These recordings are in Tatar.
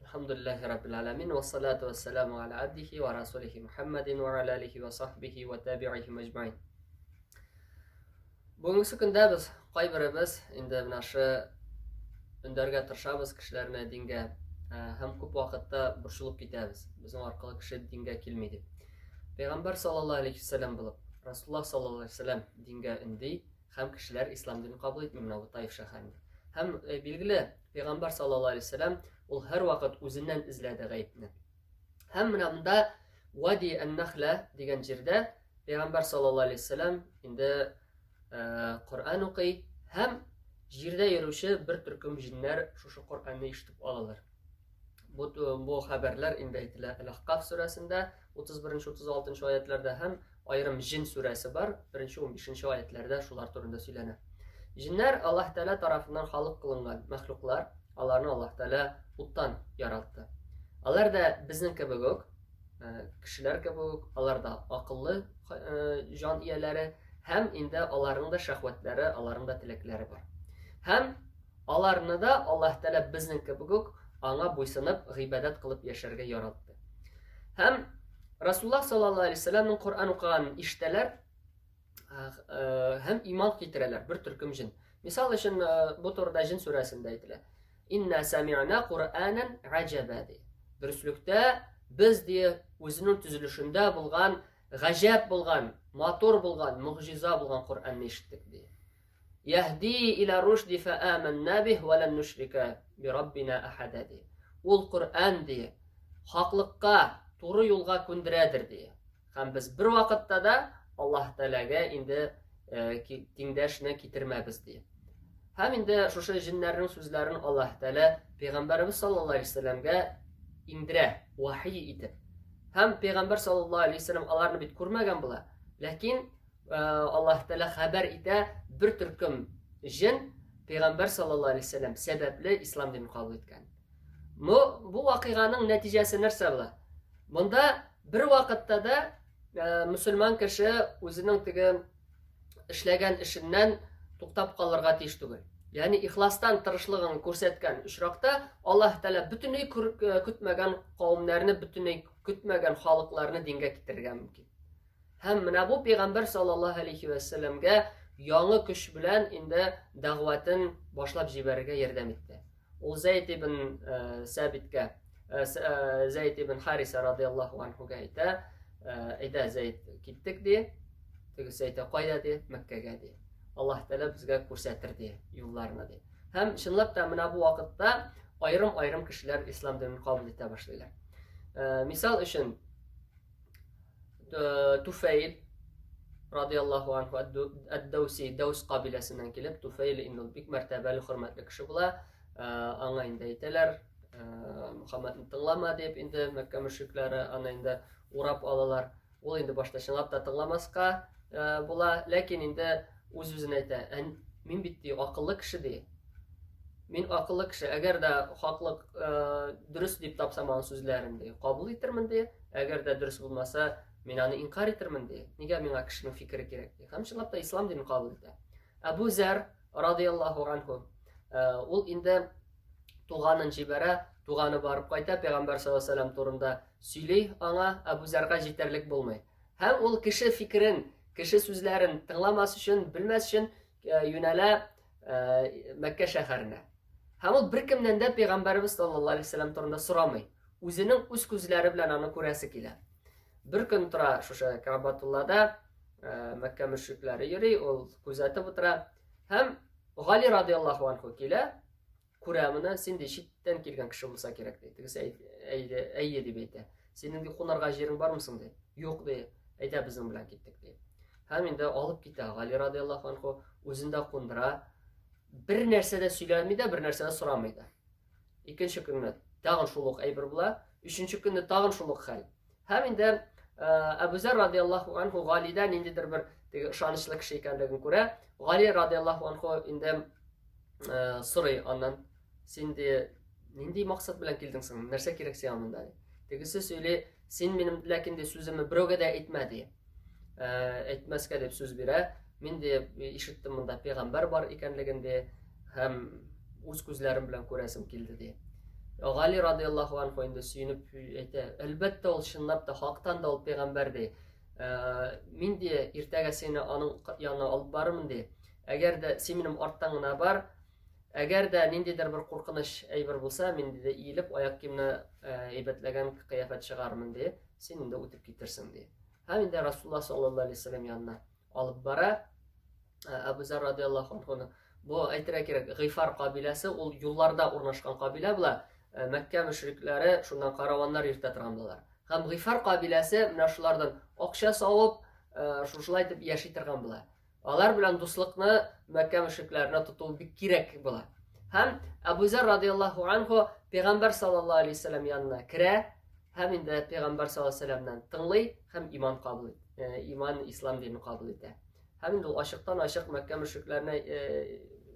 Алхамдулиллахи раббил аламин ва салату ва саламу аля абдихи ва расулихи Мухаммадин ва аля алихи ва сахбихи ва табиихи мәҗмәин. Бүгенге көндә без кайберебез инде менә шы өндәргә тырышабыз кешеләрне дингә һәм күп вакытта борчылып китәбез. Безнең аркылы кеше дингә килми дип. Пәйгамбәр саллаллаһу алейхи вәсәлләм булып, Расуллаһ саллаллаһу алейхи вәсәлләм дингә өнди һәм кешеләр ислам динен кабул итми менә бу Таиф шәһәрендә. Һәм билгеле, Пәйгамбәр саллаллаһу алейхи вәсәлләм ул һәрвакыт үзеннән эзләде гаепне. Һәм менә монда Вади ан-Нахла дигән җирдә Пәйгамбәр саллаллаһу алейхи вәсәлләм инде Коръән укый һәм җирдә йөрүче бер төркем җиннәр шушы Коръәнне ишетеп алалар. Бу, бу хәбәрләр инде әйтелә Әл-Ахкаф сүрәсендә 31-36 аятларда һәм аерым җин сүрәсе бар, 1-15 аятларда шулар турында сөйләнә. Җиннәр Аллаһ Тәгалә тарафыннан халык кылынган мәхлуклар, аларны Аллаһ Тәгалә уттан яратты. Алар да безнең кебек үк, кешеләр кебек үк, алар да акыллы җан ияләре һәм инде аларның да шәһвәтләре, аларның да теләкләре бар. Һәм Аларны да Аллаһ Тәгалә безнең кебек үк аңа буйсынып, гыйбадәт кылып яшәргә яратты. Һәм Расуллаһ саллаллаһу алейһи вәсәлләмнең Коръән укыганын ишетәләр һәм иман китерәләр бер төркем җен. Мисал өчен, бу турыда җен сүрәсендә әйтелә. Инна сами'на Кур'анан аҗаба ди. Дөреслектә без ди үзенең төзелешендә булган гаҗәп булган, матур булган, могҗиза булган Коръәнне ишеттек ди. Яһди иля рушди фә амәннә бих вә лән нушрика би раббина әхәдә ди. Ул Коръән ди, хаклыкка, туры юлга күндерәдер ди. Һәм без бер вакытта да Аллаһ Тәгаләгә инде тиңдәшне китермәбез ди. Һәм инде шушы җеннәрнең сүзләрен Аллаһ Тәгалә пәйгамбәребез саллаллаһу алейһи вәсәлләмгә иңдерә, вахи итеп. Һәм пәйгамбәр саллаллаһу алейһи вәсәлләм аларны бит күрмәгән була. Ләкин Аллаһ Тәгалә хәбәр итә, бер төркем җен пәйгамбәр саллаллаһу алейһи вәсәлләм сәбәпле ислам динен кабул иткән. Бу, бу вакыйганың нәтиҗәсе нәрсә була? Монда бер вакытта да мөселман кеше үзенең теге эшләгән эшеннән туктап калырга тиеш түгел. Ягъни ихластан тырышлыгын күрсәткән очракта Аллаһ Тәгалә бөтенләй көтмәгән кавемнәрне, бөтенләй көтмәгән халыкларны дингә китерергә мөмкин. Һәм менә бу пәйгамбәр саллаллаһу алейхи вә сәлләмгә яңы көч белән инде дәгъватын башлап җибәрергә ярдәм итте. Ул Зәйд ибн Сәбиткә, Зәйд ибн Хариса радияллаһу анхуга әйтә, әйдә Зәйд, киттек ди. Тегесе әйтә, кайда ди? Мәккәгә ди. Аллаһ Тәгалә безгә күрсәтер ди юлларны ди. Һәм чынлап та менә бу вакытта аерым-аерым кешеләр ислам динен кабул итә башлыйлар. Мисал өчен, Туфәйл радияллаһу анху әд-Дәүси, Дәүс кабиләсеннән килеп, Туфәйл инде ул бик мәртәбәле, хөрмәтле кеше була. Аңа инде әйтәләр, Мөхәммәдне тыңлама дип, инде Мәккә мөшрикләре аны инде урап алалар. Ул инде башта чынлап та тыңламаска була, ләкин инде үз-үзенә әйтә, мин бит ди акыллы кеше ди. Мин акыллы кеше, әгәр дә хаклык дөрес дип тапсам аның сүзләрен ди, кабул итермен ди. Әгәр дә дөрес булмаса, мин аны инкар итермен ди. Нигә миңа кешенең фикере кирәк ди. Һәм чынлап та ислам динен кабул итә. Әбу Зәр радияллаһу анху ул инде туганын җибәрә, туганы барып кайта, пәйгамбәр саллаллаһу алейһи вәсәлләм турында сөйли аңа, Әбу Зәргә җитәрлек булмый. Һәм ул кеше фикерен, кеше сүзләрен тыңламас өчен, белмәс өчен юнәлә Мәккә шәһәренә. Һәм ул беркемнән дә пәйгамбәребез саллаллаһу алейһи вәсәлләм турында сорамый. Үзенең үз күзләре белән аны күрәсе килә. Бер көн тора шушы Кәгъбатуллада, Мәккә мөшрикләре йөри, ул күзәтеп утыра. Һәм Гали радияллаһу анху килә, күрә моны, син ди читтән килгән кеше булса кирәк ди. Тегесе әйде, әйе дип әйтә. Синең ди кунарга җирең бармы соң ди. Юк ди. Әйдә безнең белән киттек ди. Һәм инде алып китә Гали радияллаһу анху, үзен дә кундыра. Бер нәрсә дә сөйләми дә, бер нәрсә дә сорамый да. Икенче көнне тагын шул ук әйбер була. Өченче көнне тагын шул ук хәл. Һәм инде Әбу Зәр радияллаһу анху Галидә ниндидер бер теге ышанычлы кеше икәнлеген күрә. Гали радияллаһу анху инде сорый аннан, син ди нинди максат белән килдең соң? Нәрсә кирәк сиңа монда? Ди. Тегесе сөйли, син минем ләкин ди сүземне берәүгә дә әйтмә ди. Әйтмәскә дип сүз бирә. Мин ди ишеттем монда пәйгамбәр бар икәнлеген ди һәм үз күзләрем белән күрәсем килде ди. Гали радиаллаһу анху инде сөенеп әйтә, әлбәттә ул чынлап та хактан да ул пәйгамбәр ди. Мин ди иртәгә сине аның янына алып барырмын ди. Әгәр дә син минем арттан гына бар, әгәр дә ниндидер бер куркыныч әйбер булса, мин диде иелеп аяк киемне әйбәтләгән кыяфәт чыгармын ди. Син инде үтеп китерсең ди. Һәм инде Расулуллаһ саллаллаһу алейһи вәсәлләм янына алып бара. Әбу Зәр радиаллаһу анхуны. Бу әйтергә кирәк, Гыйфар кабиләсе ул юлларда урнашкан кабилә була. Мәккә мөшрикләре шуннан караваннар йөртә торган булалар. Һәм Гыйфар кабиләсе менә шулардан акча савып, шушылай итеп яши торган була. Алар белән дуслыкны Мәккә мөшрикләренә тоту бик кирәк була. Һәм Әбу Зәр радиаллаһу анху пәйгамбәр саллаллаһу алейһи вәсәлләм янына керә һәм инде пәйгамбәр саллаллаһу алейһи вәсәлләмнән тыңлый һәм иман кабул итә, иман ислам динен кабул итә. Һәм инде ул ачыктан ачык Мәккә мөшрикләренә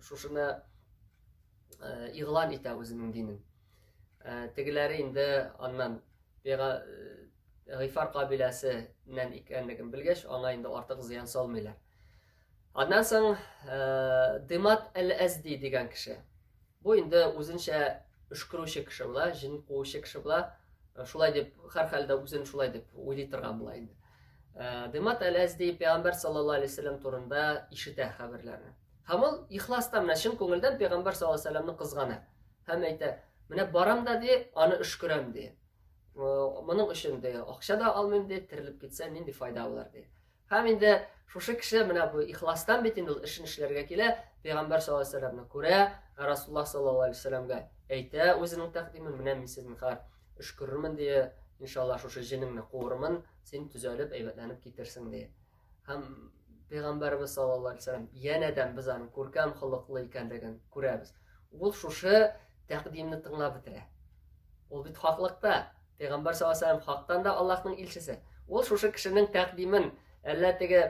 шушыны игълан итә үзенең динен. Тегеләре инде аннан Гыйфар кабиләсеннән икәнлеген белгәч, аңа инде артык зыян салмыйлар. Аннан соң Димат әл-Әзди дигән кеше. Бу инде үзенчә өшкерүче кеше була, җен куучы кеше була. Шулай дип, һәрхәлдә үзен шулай дип уйлый торган була инде. Димат әл-Әзди пәйгамбәр саллаллаһу алейһи вәсәлләм турында ишетә хәбәрләрне. Һәм ул ихластан менә чын күңелдән пәйгамбәр саллаллаһу алейһи вәсәлләмне кызгана. Һәм әйтә, менә барам да ди, аны өшкерәм ди. Моның өчен ди, акча да алмыйм ди, терелеп китсә нинди файда булыр ди. Һәм инде шушы кеше менә бу ихластан бит инде ул эшен эшләргә килә, Пәйгамбәр саллаллаһу алейһи вәсәлләмне күрә, Расулуллаһ саллаллаһу алейһи вәсәлләмгә әйтә үзенең тәкъдимен, менә мин сезнең хәзер өшкерермен ди, иншалла шушы җенеңне куырмын, син төзәлеп, әйбәтләнеп китерсең ди. Һәм Пәйгамбәребез саллаллаһу алейһи вәсәлләм янәдән без аның күркәм холыклы икәнлеген күрәбез. Ул шушы тәкъдимне тыңлап бетерә. Ул бит хаклыкта. Пәйгамбәр саллаллаһу алейһи вәсәлләм хактан да Аллаһның илчесе. Ул шушы кешенең тәкъдимен әллә теге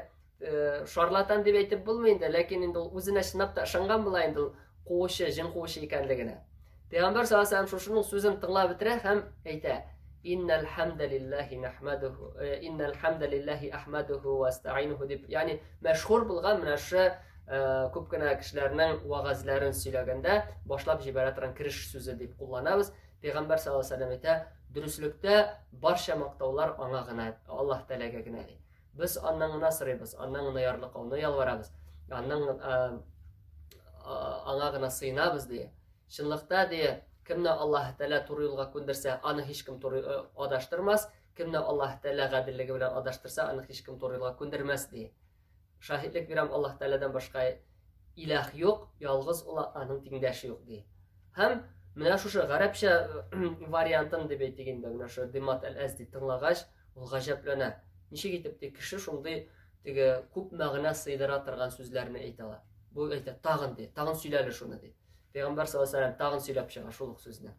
шарлатан дип әйтеп булмый инде, ләкин инде ул үзенә чынлап та ышанган була инде ул куучы, җен куучы икәнлегенә. Пәйгамбәр саллаллаһу алейһи вәсәлләм шушының сүзен тыңлап бетерә һәм әйтә: Иннәл хамдалиллаһи нахмадуху, иннәл хамдалиллаһи ахмадуху ва астаинуху дип, ягъни мәшһүр булган менә шушы күп кенә кешеләрнең вагазларын сөйләгәндә башлап җибәрә торган кереш сүзе дип кулланабыз. Пәйгамбәр саллаллаһу алейһи вәсәлләм әйтә, дөреслектә барча мактаулар аңа гына, Аллаһ Тәгаләгә генә ди. Без аннан гына сорыйбыз, аннан гына ярлыкауны ялварабыз, аннан аңа гына сыенабыз ди. Чынлыкта ди, кемне Аллаһ Тәгалә туры юлга күндерсә, аны һичкем туры адаштырмас, кемне Аллаһ Тәгалә гаделлеге белән адаштырса, аны һичкем туры юлга күндермәс ди. Шаһитлек бирәм, Аллаһ Тәгаләдән башка иләһ юк, ялгыз ул, аның тиңдәше юк ди. Һәм менә шушы гарәпчә вариантын дип әйтик инде, менә шушы Димат әл-Әзди тыңлагач, ул гаҗәпләнә. Ничек итеп ди кеше шундый теге күп мәгънә сыйдыра торган сүзләрне әйтә ала. Бу әйтә, тагын ди, тагын сөйлә әле шуны ди. Пәйгамбәр саллаллаһу алейһи вәсәлләм тагын сөйләп чыга шул ук сүзне.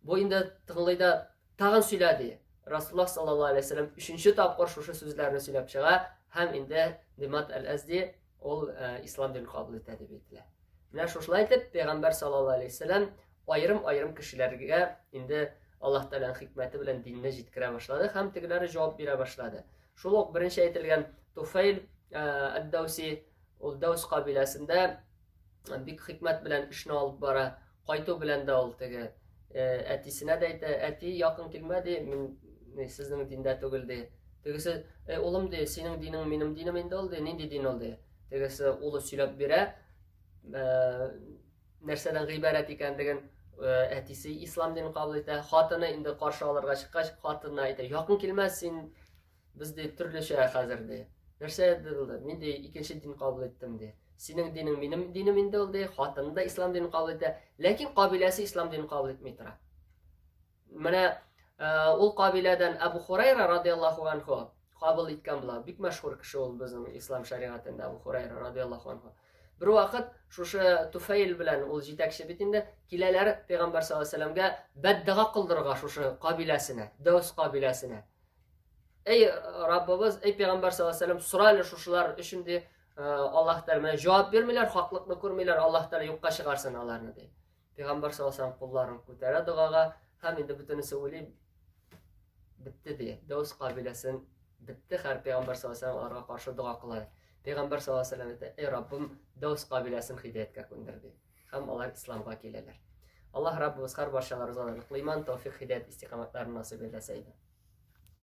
Бу инде тыңлый да тагын сөйлә ди. Расулуллаһ саллаллаһу алейһи вәсәлләм өченче тапкыр шушы сүзләрне сөйләп чыга һәм инде Димат әл-Әзди ул ислам динен кабул итә дип әйтелә. Менә шушылай итеп Пәйгамбәр саллаллаһу алейһи вәсәлләм аерым-аерым кешеләргә инде Аллаһ Тәгаләнең хикмәте белән динне җиткерә башлады һәм тегеләре җавап бирә башлады. Шул ук беренче әйтелгән Туфейл әд-Дауси, ул Даус кабиләсендә бик хикмәт белән эшне алып бара. Кайту белән дә ул теге әтисенә дә әйтә, әти якын килмә ди, мин сезнең диндә түгел ди. Тегесе, эй улым ди, синең динең минем динем инде ул ди, нинди дин ул ди. Тегесе улы сөйләп бирә, нәрсәдән гыйбарәт икәнлеген әтисе ислам динен кабул итә. Хатыны инде каршы алырга чыккач, хатынына әйтә, якын килмә син, без ди төрлечә хәзер ди. Нәрсә булды? Мин ди икенче дин кабул иттем ди. Синең динең минем динем инде ул ди. Хатыны да ислам динен кабул итә, ләкин кабиләсе ислам динен кабул итми тора. Менә ул кабиләдән Әбу Хурайра радиаллаһу анху кабул иткән була. Бик мәшһүр кеше ул безнең ислам шәригатендә Әбу Хурайра радиаллаһу анху. Бер вакыт шушы Туфейл белән ул җитәкче бит инде киләләр Пәйгамбәр саллаллаһу алейһи вәсәлләмгә бәддага кылдырырга шушы кабиләсенә, Дәүс кабиләсенә. Эй Раббыбыз, эй Пәйгамбәр саллаллаһу алейһи вәсәлләм, сора әле шушылар өчен ди, Аллаһ Тәгалә менә җавап бирмиләр, хаклыкны күрмиләр, Аллаһ Тәгалә юкка чыгарсын аларны ди. Пәйгамбәр саллаллаһу алейһи вәсәлләм кулларын күтәрә догага һәм инде бөтенесе уйлый, бетте ди. Дәүс кабиләсен бетте, һәр пәйгамбәр саллаллаһу алейһи вәсәлләм аларга каршы дога кыла. Пәйгамбәр саллаллаһу алейһи вәсәлләм әйтә, "Эй Раббым, Дәүс кабиләсен һидаяткә күндер" ди. Һәм алар исламга киләләр. Аллаһ Раббыбыз һәр барчаларыбызга ныклы иман, тәүфик, һидәят, истикамәтләрен насыйп әйләсә иде.